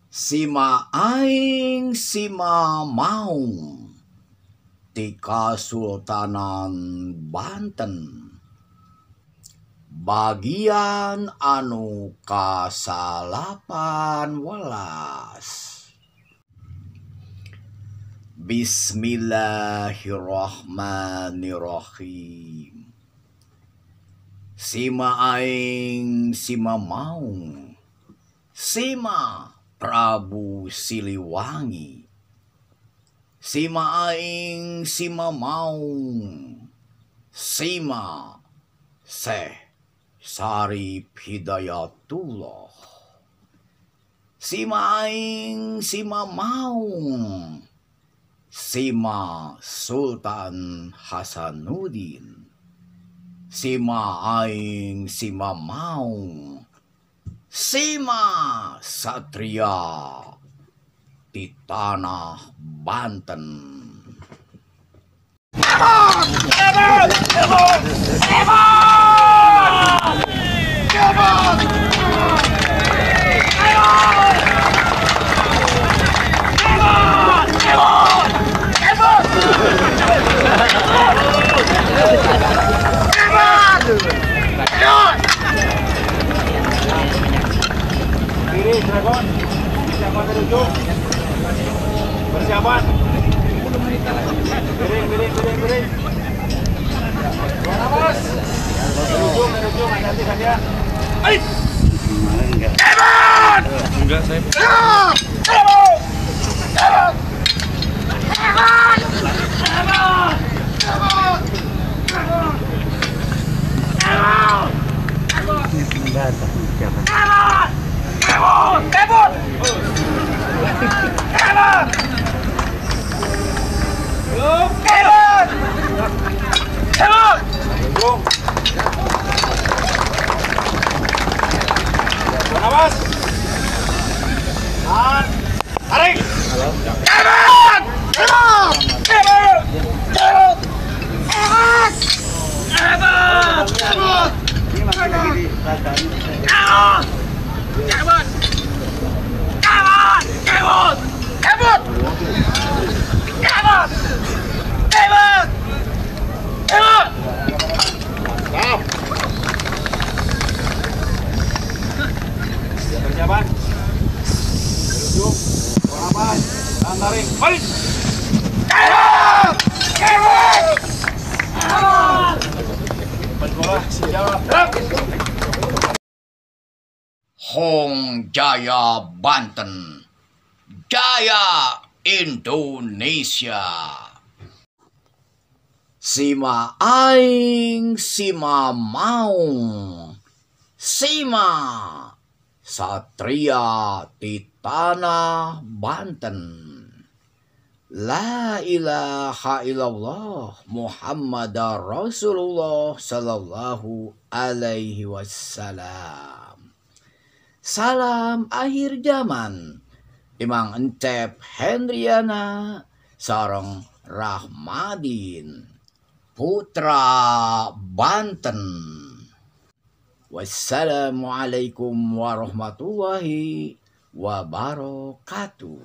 Sima aing sima maung ti Kasultanan Banten bagian anu ka-18. Bismillahirrahmanirrahim. Sima aing sima maung, sima Prabu Siliwangi. Sima aing sima maung, sima Syekh Syarif Hidayatullah. Sima aing sima maung, sima Sultan Hasanuddin. Sima aing sima maung, sima Satria di tanah Banten. Kiri, Dragon. Persiapan menuju. Persiapan. Miring, miring, miring, miring. Awas. Menuju, menuju, hati-hati saja. Ayo. Enggak. Enggak, saya. Hong Jaya Banten, Jaya Indonesia. Sima aing sima maung, sima Satria di tanah Banten. La ilaha illallah Muhammadar Rasulullah sallallahu alaihi wasallam. Salam akhir zaman. Imang Encep Hendriana sareng Rahmadin Putra Banten. Wassalamualaikum warahmatullahi wabarakatuh.